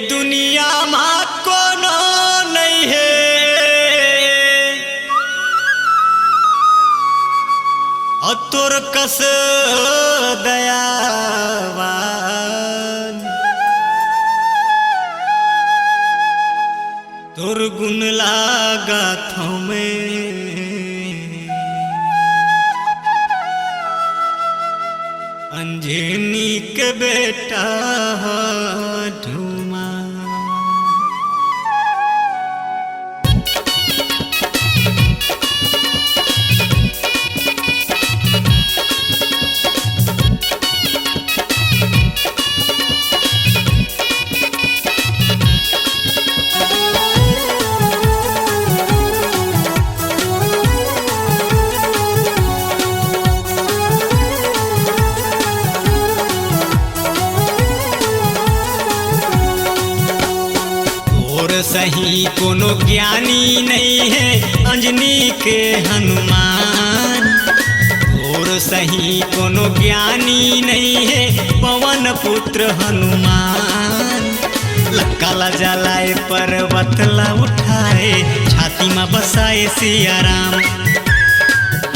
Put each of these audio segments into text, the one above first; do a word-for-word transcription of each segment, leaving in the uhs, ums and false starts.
दुनिया मा कोनो नइ हे, अउ तोर कस दयावान। तोर गुण लगाथौं मैं, अंजनी के बेटा ढूमा। तोर सही कोनो ज्ञानी नइ हे, अंजनी के हनुमान। तोर सही कोनो ज्ञानी नइ हे, पवन पुत्र हनुमान। लंका ला जलाए, पर्वत ला उठाए, छाती मा बसाए सिया राम।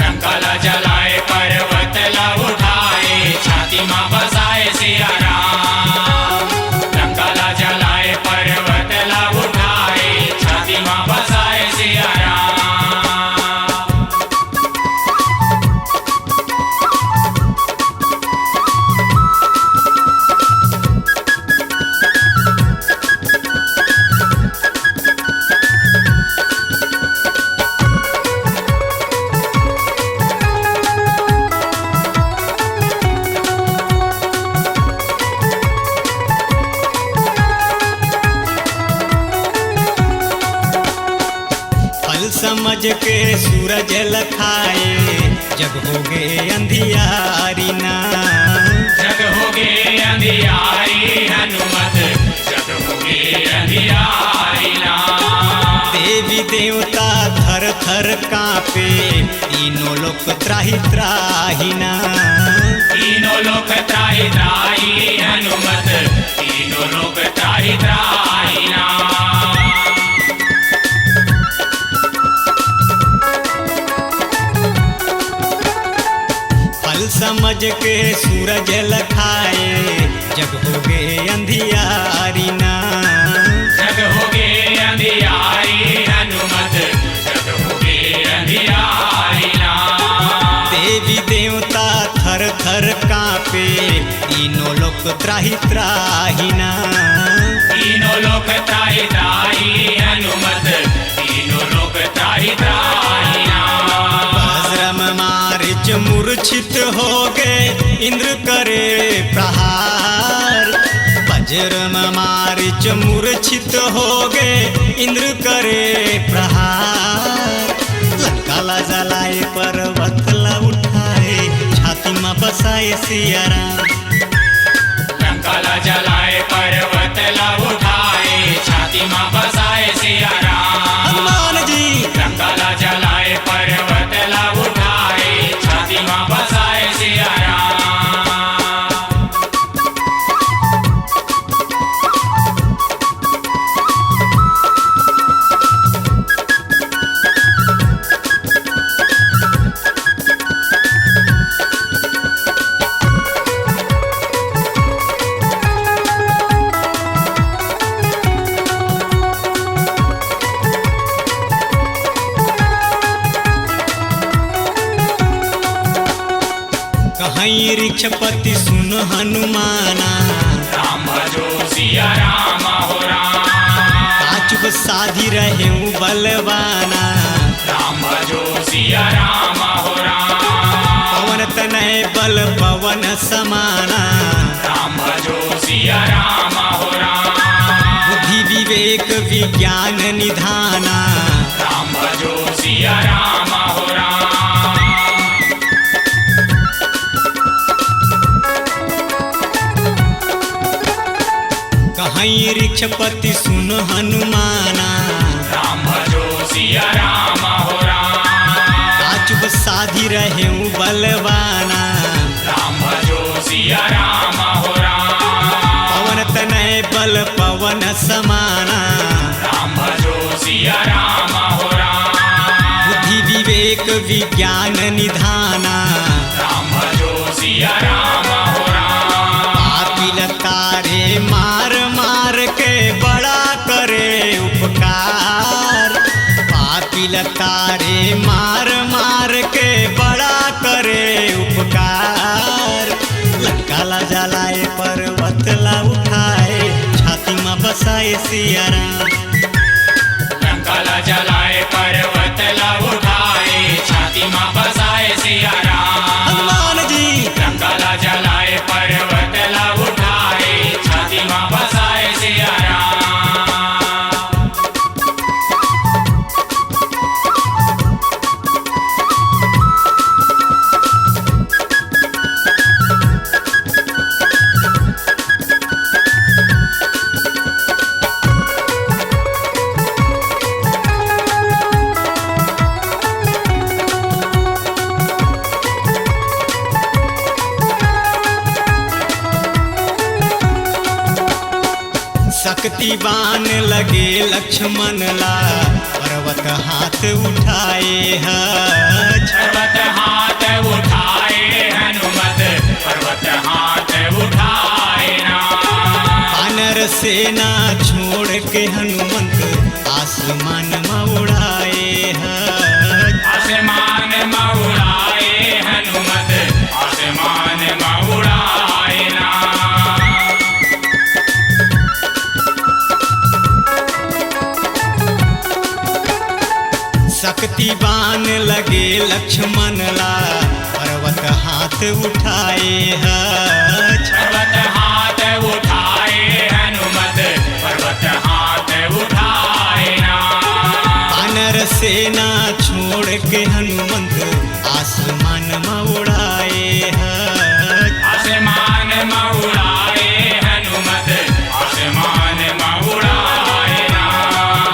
लंका ला जलाए, पर्वत ला उठाए, छाती मा बसाए सिया राम। लंका ला जलाए, पर्वत ला उठाए, छाती मा बसाए सिया राम। फल समझ के सूरज लखाए, जग होगे अंधियारी ना। जग होगे अंधियारी हनुमत, जग होगे अंधियारी ना। देवी देवता थर थर कांपे, तीनों लोक त्राहि त्राहि ना। तीनों लोक त्राहि त्राहि हनुमत, तीनों लोक त्राहि त्राहि ना। फल समझ के सूरज लखाए, जग होगे अंधियारी ना। जग होगे अंधियारी हनुमत, जग होगे अंधियारी ना। देवी देवता थर थर कांपे, तीनों लोक त्राहि त्राहि ना। तीनों लोक त्राहि त्राहि हनुमत, तीनों लोक त्राहि त्राहि ना। वज्र म मारिच मूर्छित होगे, इंद्र करे प्रहार। वज्र म मारिच मूर्छित होगे, इंद्र करे प्रहार। लंका ला जलाए, पर्वत ला उठाए, छाती मा बसाए सिया राम। लंका ला जलाए, पर्वत ला उठाए, छाती मा बसाए सिया राम। हनुमान जी। लंका ला जलाए, पर्वत ला उठाए, छाती मा बसाए सिया राम। कहई वृक्षपति सुन हनुमाना। राम भजो सिया राम हो राम। काचुक साधी रहेउ बलवाना। राम भजो सिया राम हो राम। पवन तनय बल पवन समाना। राम भजो सिया राम हो राम। बुद्धि विवेक विज्ञान निधाना। राम भजो सिया राम हो राम। कहई वृक्षपति सुन हनुमाना। राम भजो सिया राम हो राम। काचुक साधी रहेउ बलवाना। राम भजो सिया राम हो राम। पवन तनय बल पवन सिया राम हो राम। बुद्धि विवेक विज्ञान निधाना। राम भजो सिया राम हो राम। पापी ल तारे मार मार के बड़ा करे उपकार। पापी ल तारे मार मार के बड़ा करे उपकार। लंका ला जलाए पर्वत ला उठाए, छाती मा बसाए सिया राम। लंका ला जलाए पर्वत ला उठाए, छाती मा बसाए सिया राम। हनुमान जी। लंका ला जलाए पर्वत ला उठाए, छाती मा बसाए सिया राम। शक्ति बाण लगे लक्ष्मण ला, पर्वत हाथ उठाए हज। पर्वत हाथ उठाए हनुमत, पर्वत हाथ उठाए ना। बानर सेना छोड़ के हनुमंत, आसमान मा उड़ाए हज। आसमान मा उड़ाए हनुमत, आसमान मा उड़ाए ना। शक्ति बाण लगे लक्ष्मण ला, पर्वत हाथ उठाए हज। पर्वत हाथ उठाए हनुमत, पर्वत हाथ उठाए ना। बानर सेना छोड़ के हनुमंत, आसमान मा उड़ाए हज। आसमान मा उड़ाए हनुमत, आसमान मा उड़ाए ना।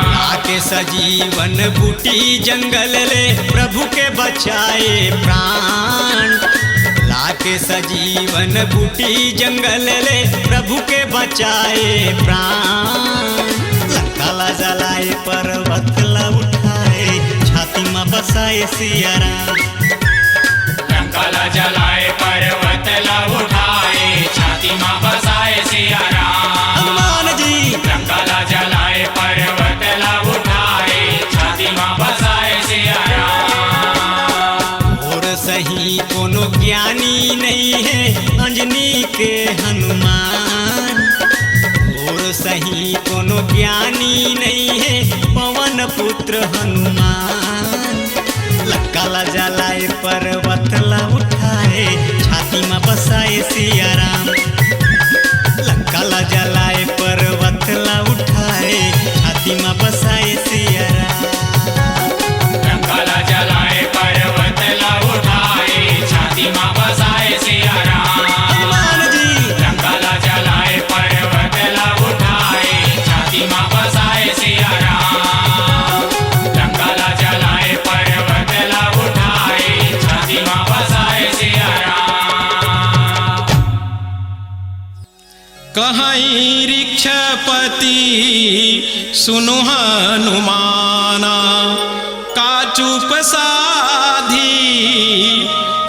लाके सजीवन बूटी जंगल ले, प्रभु के बचाए प्राण। लाके सजीवन बूटी जंगल ले, प्रभु के बचाए प्राण। लंका ला जलाए पर्वत ला उठाए, छाती मा बसाए सिया राम। लंका ला जलाए पर्वत ला उठाए, छाती मा बसाए सिया राम। हनुमान जी। लंका ला जलाए पर्वत ला उठाए, छाती मा बसाए सिया राम। और सही कोनो ज्ञानी नहीं है अंजनी के हनुमान। और सही कोनो ज्ञानी नहीं है पवन पुत्र हनुमान। लंका ला जलाए पर्वत ला उठाए, छाती मा बसाए सिया राम। लंका ला जलाए पर्वत ला उठाए, छाती मा बसाए सिया राम। लंका ला जलाए पर्वत ला उठाए, छाती मा बसाए सिया राम। हनुमान जी। लंका ला जलाए पर्वत ला उठाए, छाती मा बसाए सिया राम। लंका ला जलाए पर्वत ला उठाए, छाती मा बसाए सिया राम। कहई वृक्षपति सुनु हनुमाना, का चुप साधी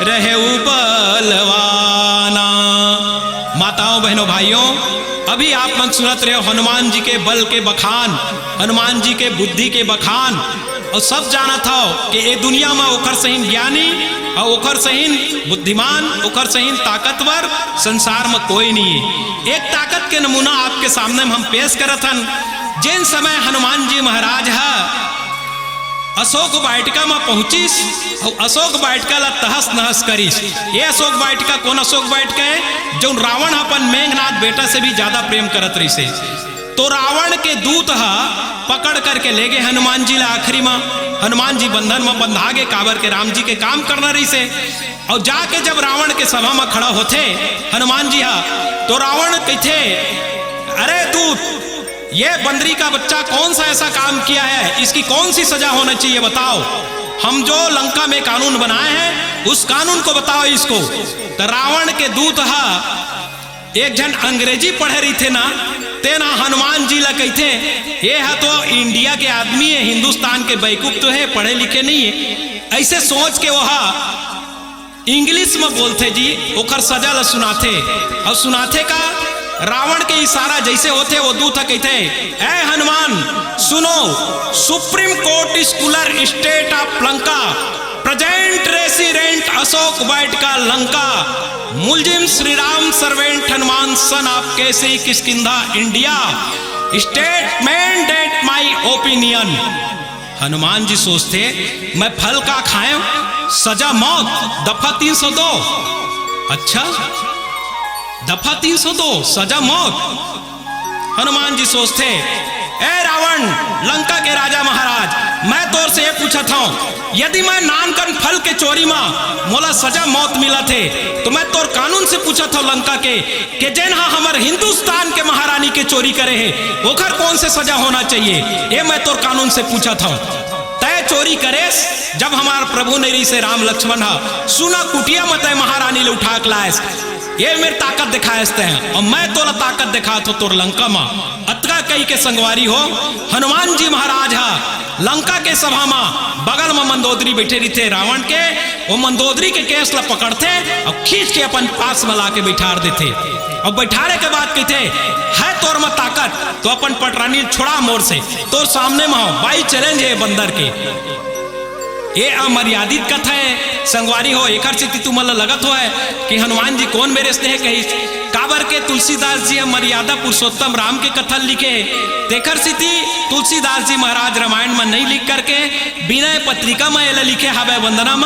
रहेउ बलवाना। माताओं, बहनों, भाइयों, अभी आप मन सुनत रहे हो हनुमान जी के बल के बखान, हनुमान जी के बुद्धि के बखान। अउ सब जानत हव कि ए दुनिया म ओकर सहीन ज्ञानी अउ ओकर सहीन बुद्धिमान, ओकर सहीन ताकतवर संसार म कोई नहीं हे। एक ताकत के नमूना आपके सामने म हम पेश करत हन। जेन समय हनुमान जी महाराज ह अशोक वाटिका म पहुंचिस अउ अशोक वाटिका ला तहस नहस करिस। ये अशोक वाटिका कोन अशोक वाटिका हे? जउन रावण ह अपन मेघनाथ बेटा से भी ज्यादा प्रेम करत रहिस हे। तो रावण के दूत ह पकड़ करके ले गे हनुमान जी ला। आखिरी म हनुमान जी बंधन म बंधा गे, काबर के राम जी के काम करना रहिस हे। अउ जाके जब रावण के सभा म खड़ा होथे हनुमान जी ह, तो रावण कहिथे, "अरे दूत, ये बंदरी का बच्चा कौन सा ऐसा काम किया है, इसकी कौन सी सजा होना चाहिए, बताओ। हम जो लंका में कानून बनाए हैं, उस कानून को बताओ इसको।" तो रावण के दूत ह एक झन अंग्रेजी पढ़े रहिथे ना, तेन ह हनुमान जी ला कहिथे, ये ह तो इंडिया के आदमी हे, हिंदुस्तान के बैकूफ तो हे, पढ़े लिखे नहीं हे। ऐसे सोच के वो ह इंग्लिश में बोलथे जी, ओकर सजा ला सुनाथे। अउ सुनाथे का, रावण के इशारा जैसे होथे, वो दूत ह कहिथे, "ए हनुमान, सुनो, Supreme Court Scholar, State of Lanka, present resident Ashok Vatika Lanka, मुलजिम Shri Ram, servant Hanuman, son of Kesari Kishkindha, India, state mandate my opinion।" Hanuman ji सोचथे, "मैं फल का खाएं? सजा मौत, दफा तीन सौ दो।" अच्छा, दफा तीन सौ दो, सजा मौत। हनुमान जी सोचथे, "ए रावण, लंका के राजा महाराज, मैं तोर से ये पूछत हूँ, यदि मैं नानकन फल के चोरी मा मोला सजा मौत मिलत हे, तो मैं तोर कानून से पूछत हूँ लंका के, कि जेन हा हमर हिंदुस्तान के महारानी के चोरी करे हे, ओखर कौन से सजा होना चाहिए? ये मैं तोर कानून से पूछत हूँ।" तय चोरी करेस, जब हमार प्रभु नहीं रहिसे राम लक्ष्मण हा, सुना कुटिया म तय महारानी ले उठा के लायस, ये मेर ताकत दिखायस तय, अउ मैं तोला ताकत दिखात हो तोर लंका म। अतका कही के संगवारी हो, हनुमान जी महाराज हा लंका के सभा म बगल म मंदोदरी बैठे रहिथे रावण के, वो मंदोदरी के केस ला पकड़थे अउ खींच के अपन पास म लाके बैठार देथे। अउ बैठारे के बाद कहिथे, "है तोर म ताकत, तो अपन पटरानी छोड़ा मोर से, तोर सामने म हो, by challenge हे बंदर के।" ये अमर्यादित कथा हे संगवारी हो, एकर सेती तुमन ल लगत होय कि हनुमान जी कोन मेरे स्नेह कहिस, काबर के तुलसीदास जी ह मर्यादा पुरुषोत्तम राम के कथा लिखे हे, तेकर सेती तुलसीदास जी महाराज रामायण म नहीं लिख करके विनय पत्रिका म एला लिखे हावय वंदना म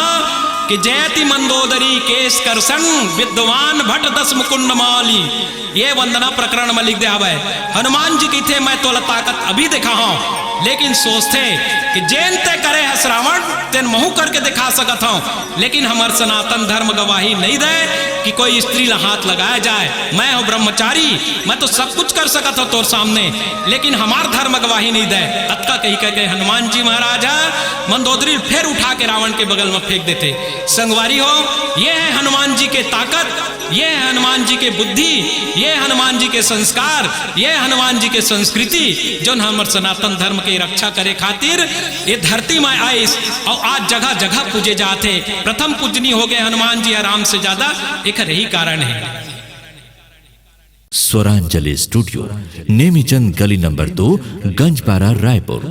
कि जयति मंदोदरी केश कर्षण विद्वान भट दस मुकुंड माली। ये वंदना प्रकरण म लिख दे हावय। हनुमान जी कहिथे, "मैं तोला ताकत अभी दिखाहूं," लेकिन सोचथे कि जेन तय करे हस रावण, तेन महू करके दिखा सकत हूं, लेकिन हमर सनातन धर्म गवाही नहीं दे कि कोई स्त्री ला हाथ लगाया जाए। मैं हूं ब्रह्मचारी, मैं तो सब कुछ कर सकत हूं तोर सामने, लेकिन हमार धर्म गवाही नहीं दे। अतका कही कह के हनुमान जी महाराज ह मंदोदरी फेर उठा के रावण के बगल म फेंक देथे। संगवारी हो, ये है हनुमान जी के ताकत, ये है हनुमान जी के बुद्धि, ये है हनुमान जी के संस्कार, ये है हनुमान जी के संस्कृति, जोन हमर सनातन धर्म के रक्षा करे खातिर ये धरती म आइस अउ आज जगह जगह पूजे जात हे। प्रथम पूजनी हो गए हनुमान जी ह राम से ज्यादा, एकर यही कारण हे। स्वरांजलि स्टूडियो, नेमीचंद गली नंबर दो, गंजपारा, रायपुर।